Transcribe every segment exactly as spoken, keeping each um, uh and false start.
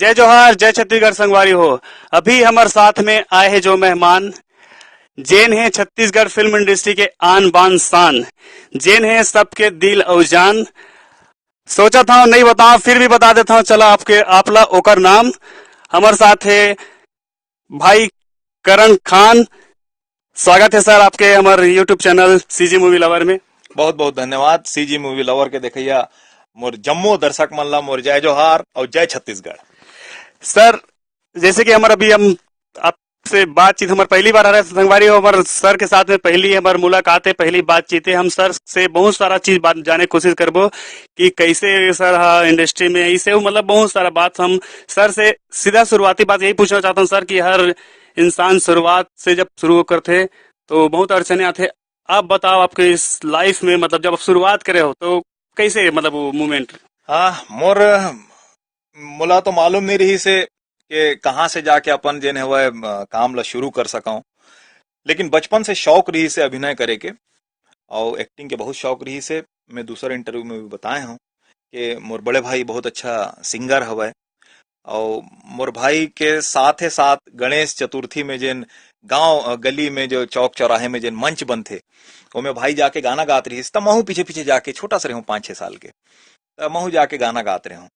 जय जोहार, जय छत्तीसगढ़ संगवारी हो। अभी हमर साथ में आए हे जो मेहमान, जेन हे छत्तीसगढ़ फिल्म इंडस्ट्री के आन बान शान, जेन हे सबके दिल अउ जान। सोचत हंव नहीं बतांव, फिर भी बता देत हंव, चला आपके, आप ला ओकर नाम। हमर साथ हे भाई करण खान। स्वागत हे सर आपके हमर YouTube channel CG Movie Lover में। बहुत बहुत धन्यवाद। CG Movie Lover के देखइया मोर जम्मो दर्शक मन ला मोर जय जोहार अउ जय छत्तीसगढ़। सर, जैसे कि हमर अभी हम आपसे बातचीत, हमर पहली बार हरे संगवारी हो, हमर सर के साथ में पहली हमर मुलाकात हे, पहली बातचीत हे। हम सर से बहुत सारा चीज बात जाने कोशिश करबो कि कैसे सर हा इंडस्ट्री में ऐसे हो, मतलब बहुत सारा बात हम सर से सीधा शुरुआती बात यही पूछना चाहता हूँ सर कि हर इंसान शुरुआत से जब शुरू करथे तो बहुत अड़चने आथे। आप बताओ, आपके इस लाइफ में, मतलब, जब आप शुरुआत करे हो तो कैसे, मतलब, वो मोमेंट? हाँ, मोर, मोला तो मालूम नहीं रहिस हे कि कहाँ से जाके अपन जेन हवय, अ, काम ला शुरू कर सकंव, लेकिन बचपन से शौक रहिस हे अभिनय करे के, अउ एक्टिंग के बहुत शौक रहिस हे। मैं दूसर इंटरव्यू में भी बताए हूँ कि मोर बड़े भाई बहुत अच्छा सिंगर हवय, अउ मोर भाई के साथे साथ गणेश चतुर्थी में जेन गांव, अ, गली में जो चौक चौराहे में जेन मंच बनथे, ओमे भाई जाके गाना गात रहिस, त महू पीछे पीछे जाके, छोटा सा रहूं, पाँच छह साल के, त महू जाके गाना गात रहूं।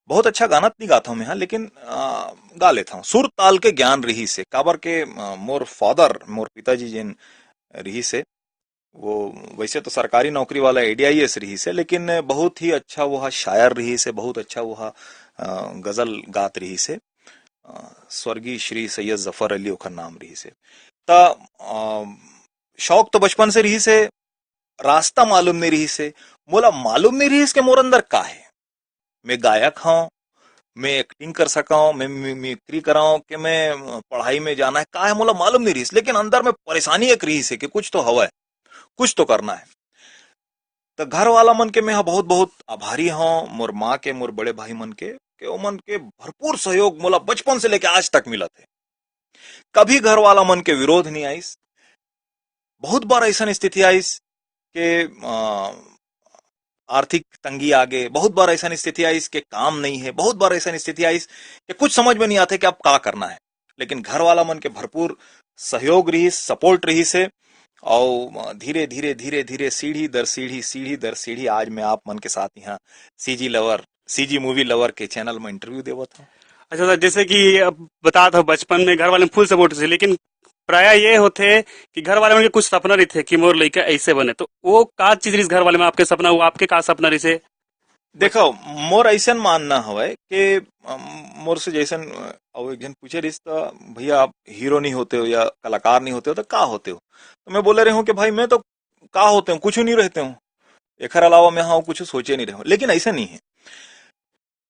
बहुत अच्छा गाना त नहीं गात हूं मैं, हाँ, लेकिन, अ, गा लेता हूं। सुर ताल के ज्ञान रहिस हे, काबर के, अ, मोर फादर, मोर पिताजी जेन रहिस हे, वो वैसे तो सरकारी नौकरी वाला ADIS रहिस हे, लेकिन बहुत ही अच्छा वो हा शायर रहिस हे, बहुत अच्छा वो हा, अ, गजल गात रहिस हे। अ, स्वर्गीय श्री सैयद जफर अली ओखर नाम रहिस हे। त, अ, शौक तो बचपन से रहिस हे, रास्ता मालूम नहीं रहिस हे। मोला मालूम नहीं रहिस कि मोर अंदर का हे। मैं गायक हंव, मैं एक्टिंग कर सकंव, मैं मि-, मिमिक्री करंव, कि मैं पढ़ाई में जाना हे, का हे, मोला मालूम नहीं रहिस। लेकिन अंदर में परेशानी एक रहिस हे कि कुछ तो हवय, कुछ तो करना हे। त घर वाला मन के मैं ह बहुत, बहुत आभारी हंव, मोर माँ के, मोर बड़े भाई मन के, कि ओमन के भरपूर सहयोग मोला बचपन से लेके आज तक मिलत हे। कभी घर वाला मन के विरोध नहीं आइस। बहुत बार ऐसन स्थिति आइस के, अ, आर्थिक तंगी आगे, बहुत बार ऐसन स्थिति आइस के काम नहीं हे, बहुत बार ऐसन स्थिति आइस के कुछ समझ में नहीं आते कि अब का करना हे। लेकिन घर वाला मन के भरपूर सहयोग रहिस, सपोर्ट रहिस हे, अउ धीरे, धीरे, धीरे, धीरे, सीढ़ी दर सीढ़ी, सीढ़ी दर सीढ़ी, आज मैं आप मन के साथ यहाँ CG lover, CG movie lover के चैनल में इंटरव्यू देवत हूँ। अच्छा सर, जैसे कि अब बतात हो, बचपन में घर वाले फुल सपोर्ट से, लेकिन प्रायः ये होथे कि घर वाले मन के कुछ सपना रहिथे कि मोर लइका ऐसे बने, तो वो का चीज रहिस घर वाले में, आपके सपना, वो आपके का सपना रहिस हे? देखो, मोर ऐसन मानना हवय कि, अम, मोर से जैसन, अ, अउ एक झन पूछे रहिस त, "भैया, आप हीरो नहीं होते हो या कलाकार नहीं होते हो, तो का होते हो?" तो मैं बोले रहे हूँ कि भाई, मैं तो का होते हूँ, कुछ नहीं रहते हूँ, एखर अलावा मैं हाँ कुछ सोचे नहीं रहे हूँ। लेकिन ऐसा नहीं है।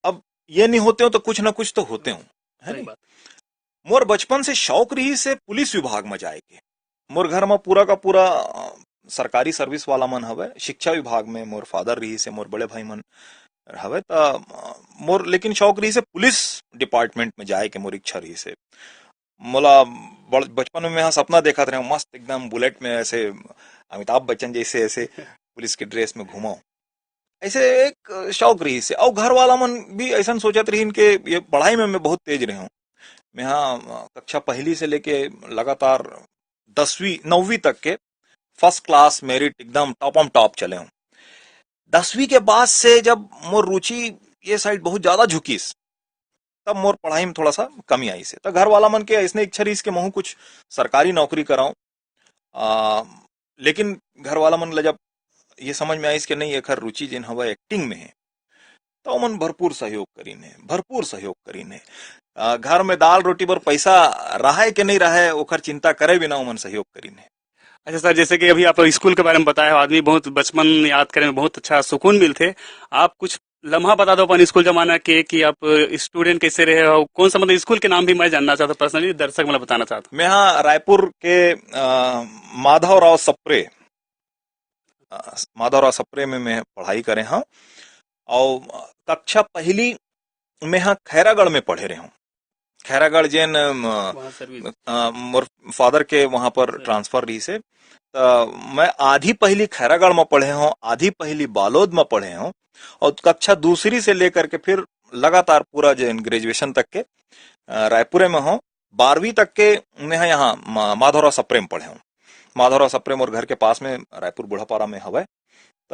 अब ये नहीं होते हो तो कुछ ना कुछ तो होते हो, है सही नहीं? बात। मोर बचपन से शौक रहिस हे पुलिस विभाग में जाए के। मोर घर में पूरा का पूरा, अ, सरकारी सर्विस वाला मन हवय, शिक्षा विभाग में मोर फादर रहिस हे, मोर बड़े भाई मन हवय, त, अ, मोर लेकिन शौक रहिस हे पुलिस डिपार्टमेंट में जाए के, मोर इच्छा रहिस हे। मोला बड़-, बचपन में मैं ह सपना देखत रहेंव, मस्त एकदम बुलेट में ऐसे अमिताभ बच्चन जैसे ऐसे पुलिस के ड्रेस में घूमंव। ऐसे एक शौक रहिस हे। अउ घर वाला मन भी ऐसन सोचत रहिन के ये पढ़ाई में मैं बहुत तेज रहेंव। मैं ह, अ, कक्षा पहली से लेके लगातार दसवीं, नौवीं तक के फर्स्ट क्लास मेरिट एकदम टॉपम टॉप चले हूँ। दसवीं के बाद से जब मोर रुचि ये साइड बहुत ज्यादा झुकिस, तब मोर पढ़ाई में थोड़ा सा कमी आइस हे। त घर वाला मन के ऐसने इच्छा रहिस के महू कुछ सरकारी नौकरी करंव। आ, लेकिन घर वाला मन ला जब ये समझ में आइस के नहीं, एखर रुचि जेन हवय एक्टिंग में हे, त ओमन भरपूर सहयोग करिन हे, भरपूर सहयोग करिन हे। आ, घर में दाल रोटी बर पैसा रहय के नहीं रहय, ओखर चिंता करे बिना ओमन सहयोग करिन हे। अच्छा सर, जैसे कि अभी आप स्कूल के बारे में बताए हो, आदमी बहुत बचपन याद करे में बहुत अच्छा सुकून मिलथे। आप कुछ लम्हा बता दो अपन स्कूल जमाना के, कि आप स्टूडेंट कैसे रहे हो, कौन सा, मतलब, स्कूल के नाम भी मैं जानना चाहता हूँ, पर्सनली दर्शक मतलब बताना चाहता हूँ। मैं हाँ रायपुर के, अ, माधव राव सप्रे, अ, माधव राव सप्रे में मैं पढ़ाई करे हूँ। अउ कक्षा पहली मैं हाँ खैरागढ़ में पढ़े रहे हूँ। खैरागढ़ जेन, अम, वहाँ सर्विस। अ, मोर फादर के वहाँ पर सर। ट्रांसफर रहिस हे। त मैं आधी पहली खैरागढ़ में पढ़े हूँ, आधी पहली बालोद में पढ़े हूँ, और कक्षा दूसरी से लेकर के फिर लगातार पूरा जो ग्रेजुएशन तक के, अ, रायपुरे में हों। बारहवीं तक के मैं यहाँ मा-, माधवराव सप्रे में पढ़े हों। माधवराव सप्रे मोर घर के पास में रायपुर बूढ़ापारा में हवय।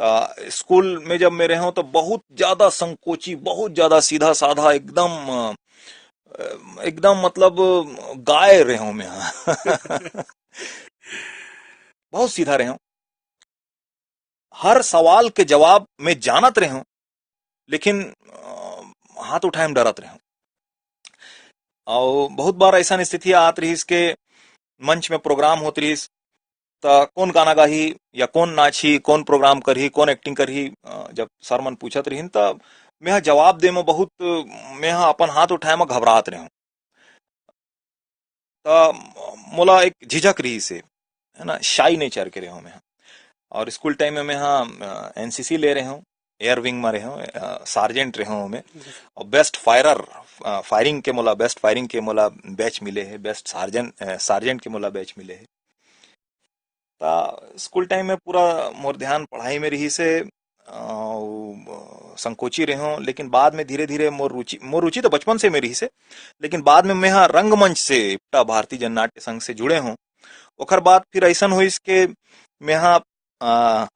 त स्कूल में जब मैं रहे हों तो बहुत ज्यादा संकोची, बहुत ज्यादा सीधा साधा, एकदम, अ, एकदम मतलब गाय रहे हों मैं यहाँ। बहुत सीधा रहे हों। हर सवाल के जवाब मैं जानत रहे हों, लेकिन, अ, हाथ उठाए में डरत रहे हों। अउ बहुत बार ऐसा स्थिति आत रहिस के मंच में प्रोग्राम होत रहिस, त कौन गाना गाही या कौन नाचही, कौन प्रोग्राम करही, कौन एक्टिंग करही, अ, जब सर मन पूछत रहिन, त मैं ह जवाब दे में बहुत, मैं ह अपन हाथ उठाए में घबरात रहे हों। त मोला एक झिझक रहिस हे, है ना, शाई नेचर के रहे हों मैं ह। और स्कूल टाइम में मैं ह, अ, एनसीसी ले रहे हों, एयर विंग में रहे हों, अ, सार्जेंट रहे हों मैं। और बेस्ट फायरर, अ, फायरिंग के मोला, बेस्ट फायरिंग के मोला बैच मिले हे, बेस्ट सार्जेंट, अ, सार्जेंट के मोला बैच मिले हे। त स्कूल टाइम में पूरा मोर ध्यान पढ़ाई में रहिस हे, अउ संकोची रहे हों, लेकिन बाद में धीरे-धीरे मोर रुचि, मोर रुचि तो बचपन से में रहिस हे, लेकिन बाद में मैं ह रंगमंच से इप्टा भारतीय जननाट्य संघ से जुड़े हों। ओकर बाद फिर अइसन होइस के मैं ह, अ,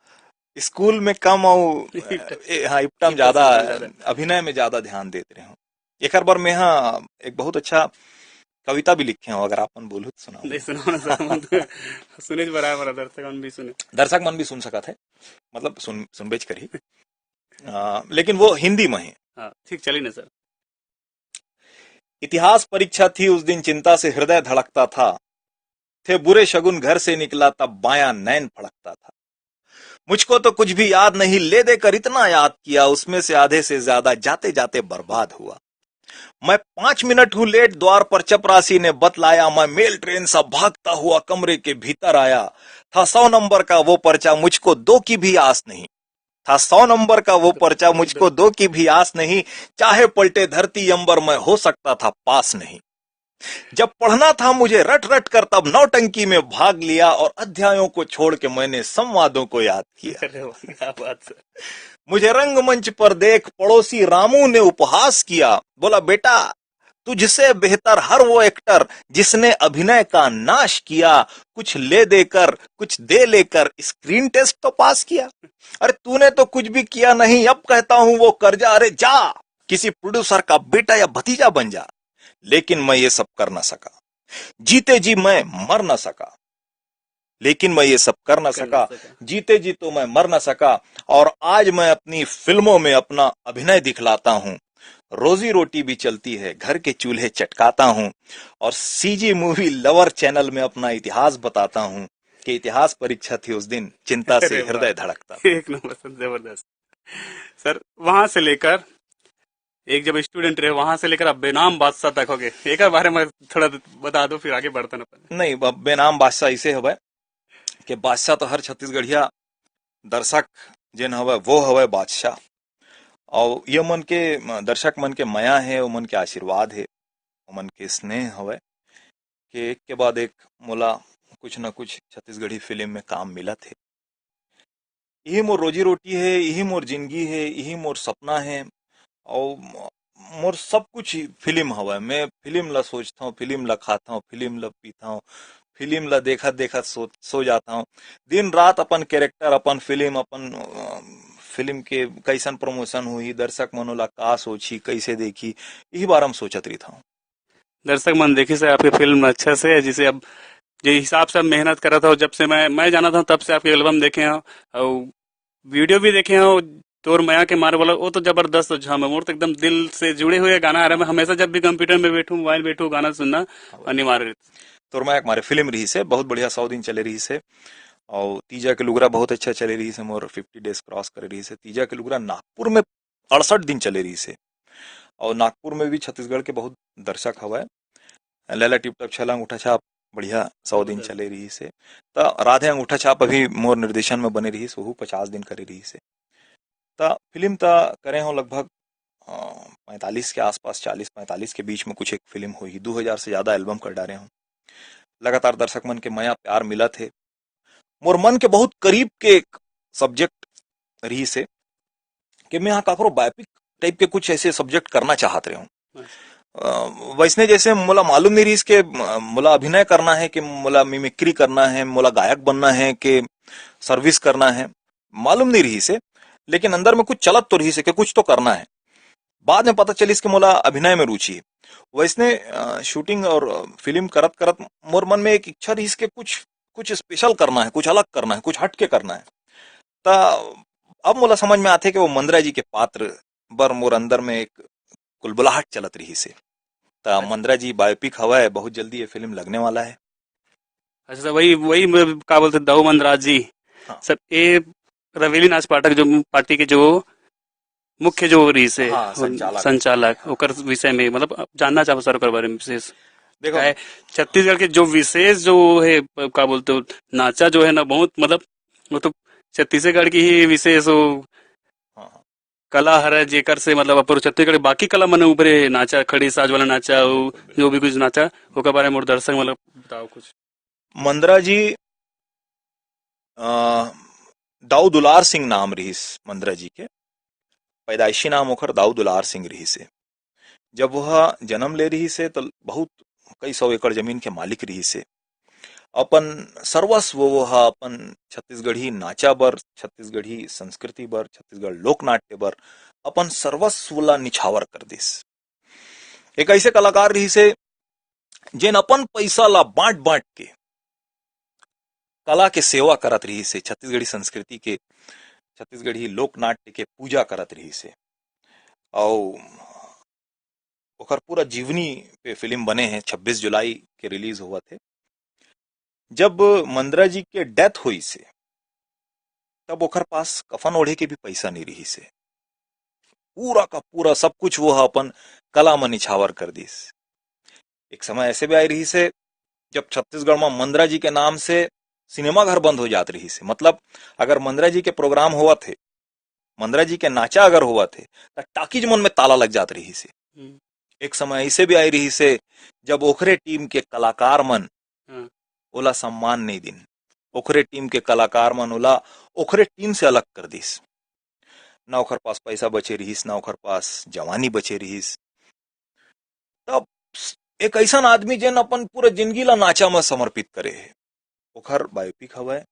स्कूल में कम अउ, ए, हाँ, इप्टा में इप्टा ज्यादा, से ज्यादा। अभिनय में ज्यादा ध्यान देत रहे हों। एकर बर मैं ह एक बहुत अच्छा कविता भी लिखे हों, अगर आप मन बोलहू त सुनाहूं। नहीं, सुनाओ ना सर, हम तो सुने बर आए, हमारा दर्शक मन भी सुने। दर्शक मन भी सुन सकत हे, मतलब सुन, सुनबेच करही। अ, लेकिन वो हिंदी में हे। हाँ, ठीक, चली ना सर। इतिहास परीक्षा थी उस दिन, चिंता से हृदय धड़कता था। थे बुरे शगुन घर से निकला, तब बायां नैन फड़कता था। मुझको तो कुछ भी याद नहीं, ले देकर इतना याद किया, उसमें से आधे से ज्यादा जाते जाते बर्बाद हुआ। मैं पांच मिनट हूं लेट, द्वार पर चपरासी ने बतलाया। मैं मेल ट्रेन सा भागता हुआ कमरे के भीतर आया। था सौ नंबर का वो पर्चा, मुझको दो की भी आस नहीं। था सौ नंबर का वो पर्चा, मुझको दो की भी आस नहीं। चाहे पलटे धरती अंबर, मैं हो सकता था पास नहीं। जब पढ़ना था मुझे रट रट कर, तब नौटंकी में भाग लिया और अध्यायों को छोड़ के मैंने संवादों को याद किया। अरे वाह, क्या बात सर। मुझे रंगमंच पर देख पड़ोसी रामू ने उपहास किया, बोला, "बेटा, तुझसे बेहतर हर वो एक्टर जिसने अभिनय का नाश किया, कुछ ले देकर, कुछ दे लेकर स्क्रीन टेस्ट तो पास किया। अरे तूने तो कुछ भी किया नहीं, अब कहता हूं वो कर्जा, अरे जा, किसी प्रोड्यूसर का बेटा या भतीजा बन जा।" लेकिन मैं ये सब कर ना सका। जीते जी मैं मर ना सका, लेकिन मैं ये सब कर ना कर ना सका। सका। जीते जी तो मैं मर ना सका, और आज मैं अपनी फिल्मों में अपना अभिनय दिखलाता हूँ। रोजी रोटी भी चलती है, घर के चूल्हे चटकाता हूँ, और सीजी मूवी लवर चैनल में अपना इतिहास बताता हूँ कि इतिहास परीक्षा थी उस दिन, चिंता से अरे वाह। हृदय धड़कता। एक नंबर सर, जबरदस्त। सर, वहां से लेकर एक जब स्टूडेंट रहे, वहां से लेकर अब बेनाम बादशाह तक हो गए, एक बारे में थोड़ा बता दो, फिर आगे बढ़ते ना अपन। नहीं, अब बेनाम बादशाह इसे हवय कि बादशाह तो हर छत्तीसगढ़िया दर्शक जेन हवय, वो हवय बादशाह। और ये मन के, दर्शक मन के मया है, वो मन के आशीर्वाद है, वो मन के स्नेह हवय कि एक के बाद एक मोला कुछ न कुछ छत्तीसगढ़ी फिल्म में काम मिलत है। इही मोर रोजी रोटी है, इही मोर जिंदगी है, इही मोर सपना है। और म-, मोर सब कुछ ही फिल्म हवय। मैं फिल्म ला सोचथंव, फिल्म ला खाथंव, फिल्म ला पीथंव, फिल्म ला देखत देखत सो, सो जाथंव। दिन रात अपन कैरेक्टर, अपन फिल्म, अपन, अ, फिल्म के कैसन प्रमोशन होही, दर्शक मन ओला का सोचही, कैसे देखही, इही बारे में सोचत रहिथंव। दर्शक मन देखिस हे आपके फिल्म अच्छा से, जिसे अब जे हिसाब से आप मेहनत करत हो, जब से मैं, मैं जानत हूँ तब से आपके एल्बम देखे हूँ, और वीडियो भी देखे हूँ, तोर मया के मारे वाला, वो तो जबरदस्त झम है। मोर तो एकदम दिल से जुड़े हुए गाना आ रहा है। मैं हमेशा जब भी कंप्यूटर में बैठूँ, मोबाइल बैठूँ, गाना सुनना अनिवार्य रहता। तोर मया के मारे फिल्म रहिस हे, बहुत बढ़िया, सौ दिन चले रहिस हे, और तीजा के लुगरा बहुत अच्छा चले रहिस हे, मोर फिफ्टी डेज क्रॉस करे रहिस हे। तीजा के लुगरा नागपुर में अड़सठ दिन चले रहिस हे, और नागपुर में भी छत्तीसगढ़ के बहुत दर्शक हवय। लैला टिप टॉप, छैला अंगूठा छाप बढ़िया सौ दिन चले रहिस हे। त राधे अंगूठा छाप अभी मोर निर्देशन में बने रहिस, वहू पचास दिन करे रहिस हे। त फिल्म त करे हंव लगभग, अ, पैंतालीस के आसपास, चालीस पैंतालीस के बीच में कुछ एक फिल्म होही। दू हजार से ज्यादा एल्बम कर डारे हंव। लगातार दर्शक मन के मया प्यार मिलत हे। मोर मन के बहुत करीब के एक सब्जेक्ट रहिस हे कि मैं हा काकरो बायोपिक टाइप के कुछ ऐसे सब्जेक्ट करना चाहत रहे हूँ। अ, वैसने जैसे मोला मालूम नहीं रहिस के, अ, मोला अभिनय करना है कि मोला मिमिक्री करना है, मोला गायक बनना है कि सर्विस करना है, मालूम नहीं रहिस हे, लेकिन अंदर में कुछ चलत तो रहिस हे कि कुछ तो करना है। बाद में पता चलिस कि मोला अभिनय में रुचि हे। वैसने, अ, शूटिंग और, अ, फिल्म करत-करत मोर मन में एक इच्छा रहिस कि कुछ, कुछ स्पेशल करना है, कुछ अलग करना है, कुछ हट के करना है। त अब मोला समझ में आथे कि वो मंदरा जी के पात्र बर मोर अंदर में एक कुलबुलाहट चलत रहिस हे। त अच्छा। मंदरा जी बायोपिक हवय, बहुत जल्दी ये फिल्म लगने वाला है। अच्छा, तो वही, वही मैं, का बोलते, दाऊ मंदरा जी। हाँ। सर, ये रवेली नाच पाठक जो पार्टी के जो मुख्य जो रहिस हे, हाँ, संचालक। संचालक, ओकर विषय में, मतलब, जानना चाहबो सर ओकर बारे में विशेष। देखो, काहे, छत्तीसगढ़ के जो विशेष जो हे, का बोलते हो, नाचा जो है ना, बहुत, मतलब, वो तो छत्तीसगढ़ की ही विशेष वो हाँ, हाँ। कला हरे, जेकर से, मतलब, अपन छत्तीसगढ़ के बाकी कला मन उभरे, नाचा, खड़ी साज वाला नाचा, वो जो भी कुछ नाचा, ओकर बारे में मोर दर्शक, मतलब, बताओ कुछ। मंदरा जी, अ, दाऊ दुलार सिंह नाम रहिस मंदरा जी के, पैदाइशी नाम ओखर दाऊ दुलार सिंह रहिस हे। जब वह जन्म ले रहिस हे, त बहुत कई सौ एकड़ जमीन के मालिक रहिस हे। अपन सर्वस्व वो ह अपन छत्तीसगढ़ी नाचा बर, छत्तीसगढ़ी संस्कृति बर, छत्तीसगढ़ लोकनाट्य बर अपन सर्वस्व ला निछावर कर दिस। एक ऐसे कलाकार रहिस हे, जेन अपन पैसा ला बांट-बांट के कला के सेवा करत रहिस हे, छत्तीसगढ़ी संस्कृति के, छत्तीसगढ़ी लोकनाट्य के पूजा करत रहिस हे। अउ ओकर पूरा जीवनी पे फिल्म बने हे, छब्बीस जुलाई के रिलीज होवत हे। जब मंदरा जी के डेथ होइस हे, तब ओकर पास कफन ओढ़े के भी पैसा नहीं रहिस हे। पूरा का पूरा सब कुछ वो ह अपन कला म निछावर कर दिस। एक समय ऐसे भी आए रहिस हे, जब छत्तीसगढ़ म मंदरा जी के नाम से सिनेमा घर बंद हो जात रहिस हे। मतलब, अगर मंदरा जी के प्रोग्राम होवत हे, मंदरा जी के नाचा अगर होवत हे, त टाकीज मन में ताला लग जात रहिस हे। हम्म। एक समय ऐसे भी आए रहिस हे, जब ओखरे टीम के कलाकार मन हाँ। ओला सम्मान नहीं दिन, ओखरे टीम के कलाकार मन ओला ओखरे टीम से अलग कर दिस। ना ओखर पास पैसा बचे रहिस, ना ओखर पास जवानी बचे रहिस। तब एक ऐसन आदमी, जेन अपन पूरा जिंदगी ला नाचा म समर्पित करे हे, ओखर बायोपिक हवय।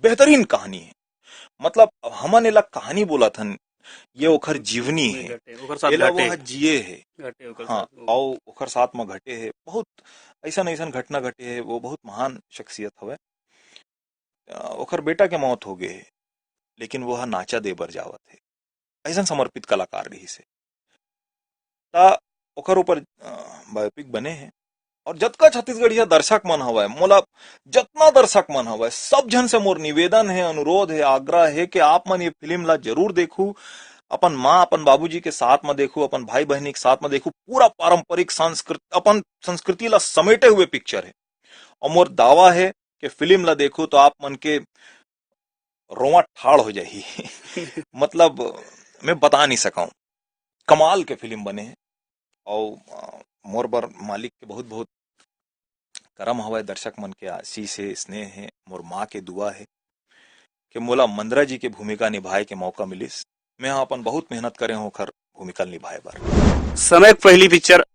बेहतरीन कहानी हे। मतलब, अब हमन एला कहानी बोलत हन, ये ओखर जीवनी हे, घटे, ओखर साथ एला घटे। वो ह जिए हे। घटे ओकर हाँ, साथ, वो। अउ ओखर साथ म घटे हे। बहुत ऐसन-ऐसन घटना घटे हे, वो बहुत महान शख्सियत हवय। अ, ओखर बेटा के मौत हो गे हे, लेकिन वो ह नाचा दे बर जावत हे। अइसन समर्पित कलाकार रहिस हे। त ओकर ऊपर, अ, बायोपिक बने हे। और जतका छत्तीसगढ़िया दर्शक मन हवय, मोला जतना दर्शक मन हवय, सब झन से मोर निवेदन हे, अनुरोध हे, आग्रह हे कि आप मन ये फिल्म ला जरूर देखू, अपन माँ, अपन बाबूजी के साथ म देखू, अपन भाई बहिनी के साथ म देखू, पूरा पारंपरिक संस्कृत-, अपन संस्कृति ला समेटे हुए पिक्चर हे। और मोर दावा हे कि फिल्म ला देखू तो आप मन के रोंवा ठाड़ हो जाही। मतलब, मैं बता नहीं सकंव, कमाल के फिल्म बने हे। अउ, अ, मोर बर मालिक के बहुत-बहुत करम हवय, दर्शक मन के आशीष हे, स्नेह हे, मोर माँ के दुआ हे कि मोला मंदरा जी के भूमिका निभाए के मौका मिलिस। मैं ह अपन बहुत मेहनत करे हंव ओखर भूमिका ल निभाए बर। समय के पहिली पिक्चर,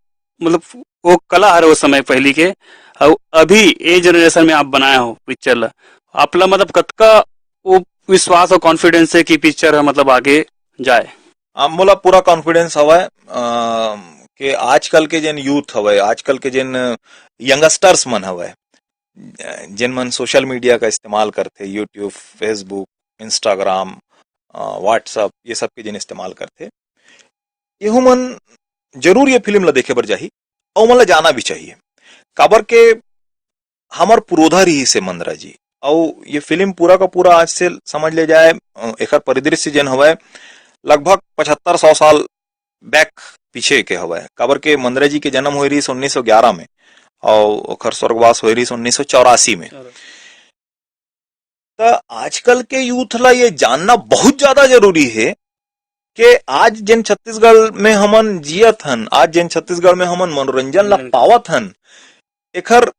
मतलब, वो कला हरे वो समय पहिली के, अउ अभी ए जनरेशन में आप बनाए हो पिक्चर ला, आप ला, मतलब, कतका वो विश्वास और कॉन्फिडेंस हे कि पिक्चर ह, मतलब, आगे जाए? आ, मोला पूरा कॉन्फिडेंस हवय, अ, कि आजकल के जेन यूथ हवय, आजकल के जेन यंगस्टर्स मन हवय, जेन मन सोशल मीडिया का इस्तेमाल करथे, YouTube, Facebook, Instagram, अ, WhatsApp, ये सब के जेन इस्तेमाल करथे, एहू मन जरूर ये फिल्म ला देखे बर जाही, अउ ओमन ला जाना भी चाहिए। काबर के हमर पुरोधा रहिस हे मंदरा जी, अउ ये फिल्म पूरा का पूरा आज से समझ ले जाए, अ, एकर परिदृश्य जेन हवय, लगभग पचहत्तर सौ साल बैक पीछे के हवय, काबर के मंदरा जी के जन्म होए रहिस उन्नीस सौ ग्यारह में, अउ ओखर स्वर्गवास होए रहिस उन्नीस सौ चौरासी में। चलो। त आजकल के यूथ ला ये जानना बहुत ज्यादा जरूरी हे कि आज जेन छत्तीसगढ़ में हमन जियत हन, आज जेन छत्तीसगढ़ में हमन मनोरंजन ला मनोरंजन। पावत हन, एखर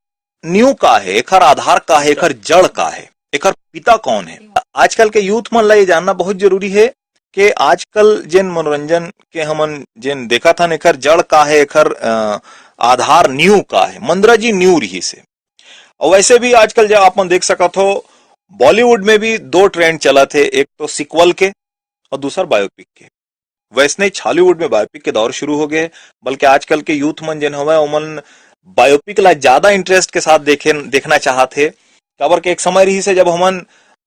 नींव का हे, एखर आधार का हे, एखर जड़ का हे, एखर पिता कौन हे। आजकल के यूथ मन ला ये जानना बहुत जरूरी हे के आजकल जेन मनोरंजन के हमन जेन देखत हन, एकर जड़ का हे, एकर, अ, आधार नींव का हे, मंदरा जी नींव रिहिस हे। अउ वैसे भी आजकल जब अपन देख सकत हो, बॉलीवुड में भी दो ट्रेंड चलत हे, एक तो सीक्वल के अउ दूसर बायोपिक के। वैसने ही छॉलीवुड में बायोपिक के दौर शुरू हो गए हे, बल्कि आजकल के यूथ मन जेन हवय, ओमन बायोपिक ला ज्यादा इंटरेस्ट के साथ देखे, देखना चाहत हे। काबर के एक समय रिहिस हे, जब हमन,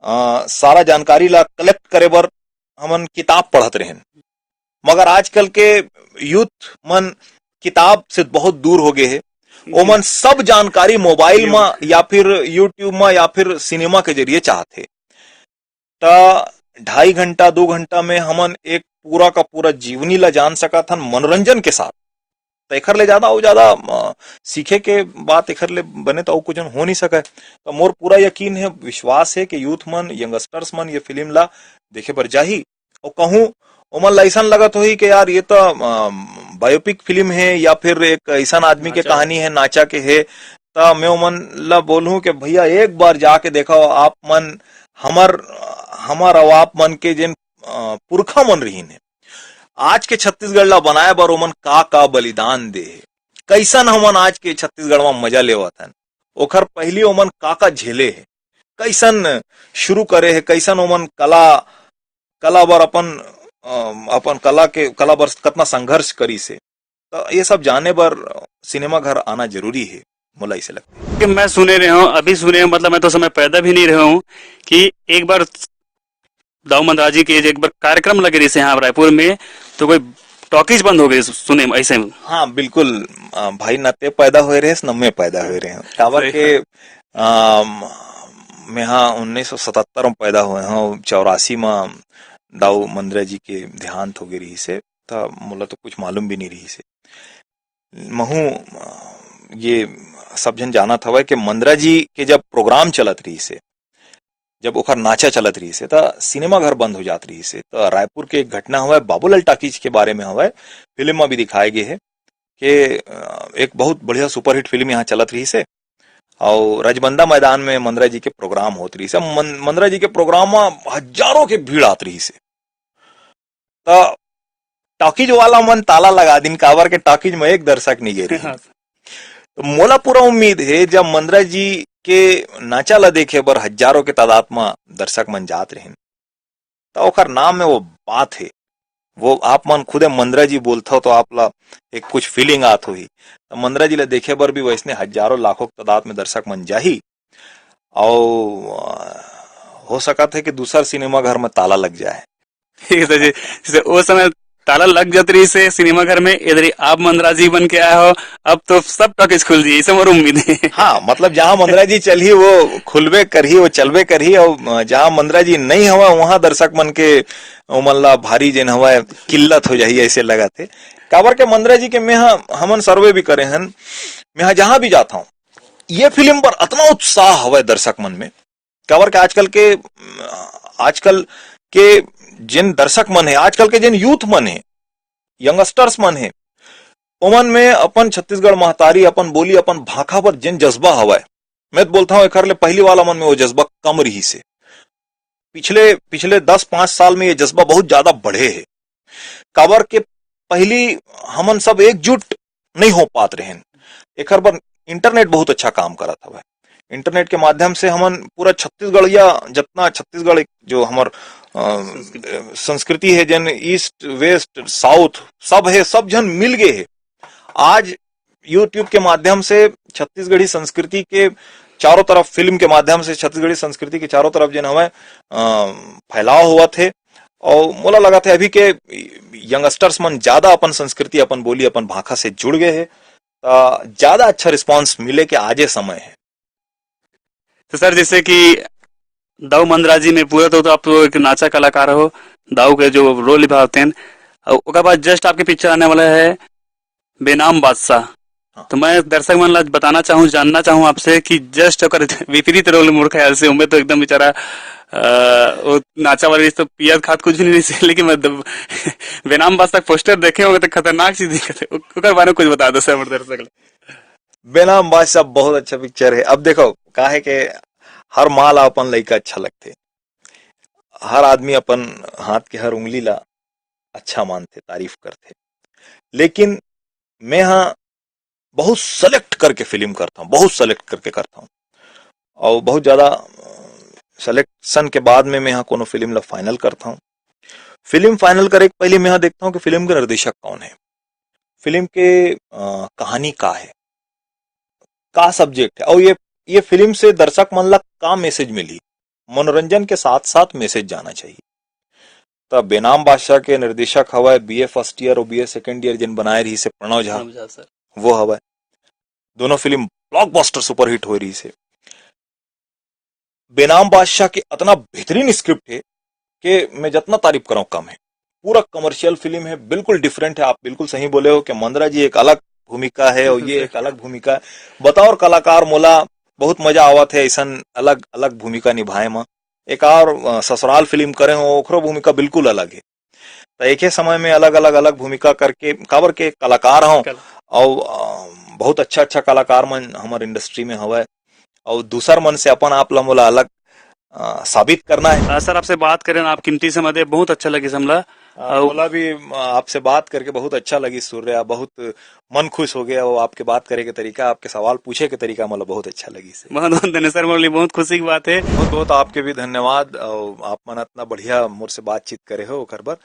अ, सारा जानकारी ला कलेक्ट करे बर हमन किताब पढ़त रहेन, मगर आजकल के यूथ मन किताब से बहुत दूर हो गए हे। ओमन सब जानकारी मोबाइल म या फिर YouTube म या फिर सिनेमा के जरिए चाहत हे। त ढाई घंटा, दो घंटा में हमन एक पूरा का पूरा जीवनी ला जान सकत हन मनोरंजन के साथ। त एखर ले ज्यादा अउ ज्यादा, अ, सीखे के बात एखर ले बने त अउ कुछ हो नहीं सकय। त मोर पूरा यकीन हे, विश्वास हे कि यूथ मन, यंगस्टर्स मन ये फिल्म ला देखे बर जाही। अउ कहूँ ओमन ला अइसन लगत होही कि यार, ये त, अ, बायोपिक फिल्म हे या फिर एक अइसन आदमी के नाचा। कहानी हे, नाचा के हे, त मैं ओमन ला बोलहूँ कि भैया, एक बार जाके देखव, आप मन हमर, हमर अउ आप मन के जेन, अ, पुरखा मन रहिन हे, आज के छत्तीसगढ़ ला बनाए बर ओमन का-का बलिदान दे हे, कइसन हमन आज के छत्तीसगढ़ म मजा लेवत हन, ओखर पहिली ओमन का-का झेले हे, कइसन शुरू करे हे, कइसन ओमन कला, कला बर अपन, अ, अपन कला के, कला बर कतना संघर्ष करिस हे। त ये सब जाने बर सिनेमा घर आना जरूरी हे, मोला अइसे लगथे। कि मैं सुने रहे हूँ, अभी सुने हूँ, मतलब, मैं तो समय पैदा भी नहीं रहे हूँ कि एक बार दाऊ मंदराजी के एक बार कार्यक्रम लगे रहिस हे यहाँ रायपुर में, तो कोई टॉकीज बंद हो गई सुने में, ऐसे में। हाँ, बिल्कुल। अ, भाई, न ते पैदा होए रहे, न मैं पैदा होए रहे हूँ। काबर सही। के, अम, मैं हाँ उन्नीस सौ सतहत्तर में पैदा होए हूँ, चौरासी में दाऊ मंदरा जी के देहांत हो गए रहिस हे, त मोला तो कुछ मालूम भी नहीं रहिस हे। महू, अ, ये सब झन जानत हवय कि मंदरा जी के जब प्रोग्राम चलत रहिस हे, जब ओखर नाचा चलत रहिस हे, त सिनेमा घर बंद हो जात रहिस हे। त रायपुर के एक घटना हवय, बाबूलाल टॉकीज के बारे में हवय, फिल्म म भी दिखाए गे हे कि, अ, एक बहुत बढ़िया सुपरहिट फिल्म यहाँ चलत रहिस हे, अउ रजबंदा मैदान में मंदरा जी के प्रोग्राम होत रहिस हे। मन-, मंदरा जी के प्रोग्राम म हजारों के भीड़ आत रहिस हे। त टॉकीज वाला मन ताला लगा दिन, काबर के टॉकीज में एक दर्शक नहीं गे रहिस। हाँ। तो मोला पूरा उम्मीद हे, जब मंदरा जी के नाचा ला देखे बर हजारों के तादाद म दर्शक मन जात रहिन, त ओकर नाम में वो बात हे। वो आप मन खुदे मंदरा जी बोलथव, तो आप ला एक कुछ फीलिंग आत होही। त मंदरा जी ला देखे बर भी वैसने हजारों लाखों के तादाद में दर्शक मन जाही, अउ, अ, हो सकत हे कि दूसर सिनेमा घर में ताला लग जाए। ठीक है जी, जैसे वो समय ताला लग जात रहिस हे सिनेमा घर में, इधर ही आप मंदरा जी बन के आए हो, अब तो सब टॉकीज खुल जाही, ऐसे मोर उम्मीद हे। हाँ, मतलब, जहाँ मंदरा जी चलही, वो खुलबे करही, वो चलबे करही, अउ जहाँ मंदरा जी नहीं हवय, वहाँ दर्शक मन के, ओमन ला भारी जेन हवय, किल्लत हो जाही, ऐसे लगत हे। काबर के मंदरा जी के मेहा, हमन सर्वे भी करे हन, मेहा जहाँ भी जात हूँ, ये फिल्म पर अतना उत्साह हवय दर्शक मन में। काबर के आजकल के, आजकल के जेन दर्शक मन हे, आजकल के जेन यूथ मन हे, यंगस्टर्स मन हे, ओमन में अपन छत्तीसगढ़ महतारी, अपन बोली, अपन भाखा पर जेन जज्बा हवय, मैं तो बोलता हूँ, एखर ले पहिली वाला मन में वो जज्बा कम रहिस हे। पिछले, पिछले दस पाँच साल में ये जज्बा बहुत ज्यादा बढ़े हे। काबर के पहिली हमन सब एकजुट नहीं हो पात रहेन। एखर बर इंटरनेट बहुत अच्छा काम करत हवय। इंटरनेट के माध्यम से हमन पूरा छत्तीसगढ़ या जतना छत्तीसगढ़ एक जो हमर, अ, संस्कृति। संस्कृति हे, जेन ईस्ट, वेस्ट, साउथ सब हे, सब झन मिल गए हे। आज YouTube के माध्यम से छत्तीसगढ़ी संस्कृति के चारों तरफ, फिल्म के माध्यम से छत्तीसगढ़ी संस्कृति के चारों तरफ जेन हवय, अ, फैलाव होवत हे। अउ मोला लगत हे, अभी के यंगस्टर्स मन ज्यादा अपन संस्कृति, अपन बोली, अपन भाखा से जुड़ गए हे, त ज्यादा अच्छा रिस्पॉन्स मिले के आजे समय हे। तो सर, जैसे कि दाऊ मंदरा जी में पूरा तो, तो आप तो एक नाचा कलाकार हो, दाऊ के जो रोल निभावते हैं, और ओकर बाद जस्ट आपके पिक्चर आने वाला है बेनाम बादशाह। हाँ। तो मैं दर्शक मन ला बताना चाहूँ, जानना चाहूँ आपसे कि जस्ट ओकर विपरीत रोल, मोर ख्याल से, उनमें तो एकदम बेचारा, अ, वो नाचा वाला तो पियत खात कुछ नहीं से, लेकिन मैं दब-, बेनाम बादशाह पोस्टर देखे होंगे तो खतरनाक चीज दिखत हे। ओ-, ओकर बारे में कुछ बता दो सर, हमर दर्शक ला। बेनाम बादशाह बहुत अच्छा पिक्चर हे। अब देखो, का हे के हर माँ ला अपन लइका अच्छा लगथे। हर आदमी अपन हाथ के हर उंगली ला अच्छा मानथे, तारीफ करथे, लेकिन मैं हा बहुत सेलेक्ट करके फिल्म करता हूँ, बहुत सेलेक्ट करके करता हूँ। और बहुत ज्यादा सिलेक्शन के बाद में मैं हा कोनो फिल्म ला फाइनल करता हूँ। फिल्म फाइनल करे के पहले मैं हा देखता हूँ कि फिल्म के निर्देशक कौन है, फिल्म के अ, कहानी का है, का सब्जेक्ट है, और ये ये फिल्म से दर्शक मन ला का मैसेज मिली, मनोरंजन के साथ साथ मैसेज जाना चाहिए। त बेनाम बादशाह के निर्देशक हवय बीए फर्स्ट ईयर और बीए सेकंड ईयर, जिन बनाए रहिस हे प्रणव झा, प्रणव झा सर। वो हवय। दोनों फिल्म ब्लॉकबस्टर सुपरहिट होए रहिस हे। बेनाम बादशाह के अतना बेहतरीन स्क्रिप्ट है कि मैं जितना तारीफ कराऊं कम है। पूरा कमर्शियल फिल्म है, बिल्कुल डिफरेंट है। आप बिल्कुल सही बोले हो कि मंदरा जी एक अलग भूमिका है और ये एक अलग भूमिका है। बतौर कलाकार मोला बहुत मजा आवत है ऐसन अलग अलग भूमिका निभाए म। एक और अ, ससुराल फिल्म करे हो, ओखरो भूमिका बिल्कुल अलग है। त एके समय में अलग अलग अलग भूमिका करके, काबर के कलाकार हो कला- और अ, बहुत अच्छा अच्छा कलाकार मन हमर इंडस्ट्री में हवय और दूसर मन से अपन आप ला मोला अलग अ, साबित करना है। अ, सर, आपसे बात करें ना, आप कीमती समय दे, बहुत अच्छा लगिस हमला। अ, और मोला भी अ, आपसे बात करके बहुत अच्छा लगिस सूर्या, बहुत मन खुश हो गया। वो आपके बात करे के तरीका, आपके सवाल पूछे के तरीका मोला बहुत अच्छा लगिस हे। बहुत बहुत धन्यवाद सर, मोर लिए बहुत खुशी की बात है। बहुत बहुत आपके भी धन्यवाद। और आप मन इतना बढ़िया मोर से बातचीत करे हो ओकर बर।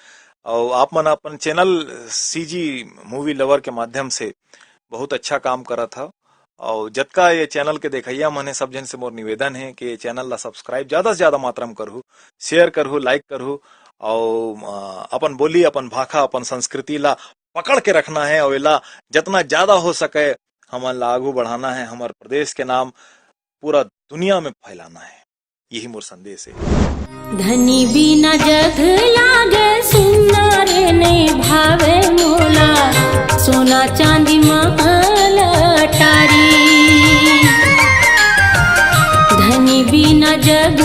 और आप मन अपन चैनल सीजी मूवी लवर के माध्यम से बहुत अच्छा काम करत हव। और जतका ये चैनल के देखइया मन हे, सब झन से मोर निवेदन है कि ये चैनल ला सब्सक्राइब ज्यादा से ज्यादा मात्रा में करहू, शेयर करहू, लाइक करहू और अ, अपन बोली, अपन भाखा, अपन संस्कृति ला पकड़ के रखना है और एला जितना ज्यादा हो सके हमन ला आगू बढ़ाना है। हमर प्रदेश के नाम पूरा दुनिया में फैलाना है, यही मोर संदेश है। धनी बिना जग लागे सुन्ना रे, नहीं भावे मोला सोना चांदी महल अटारी। धनी बिना जग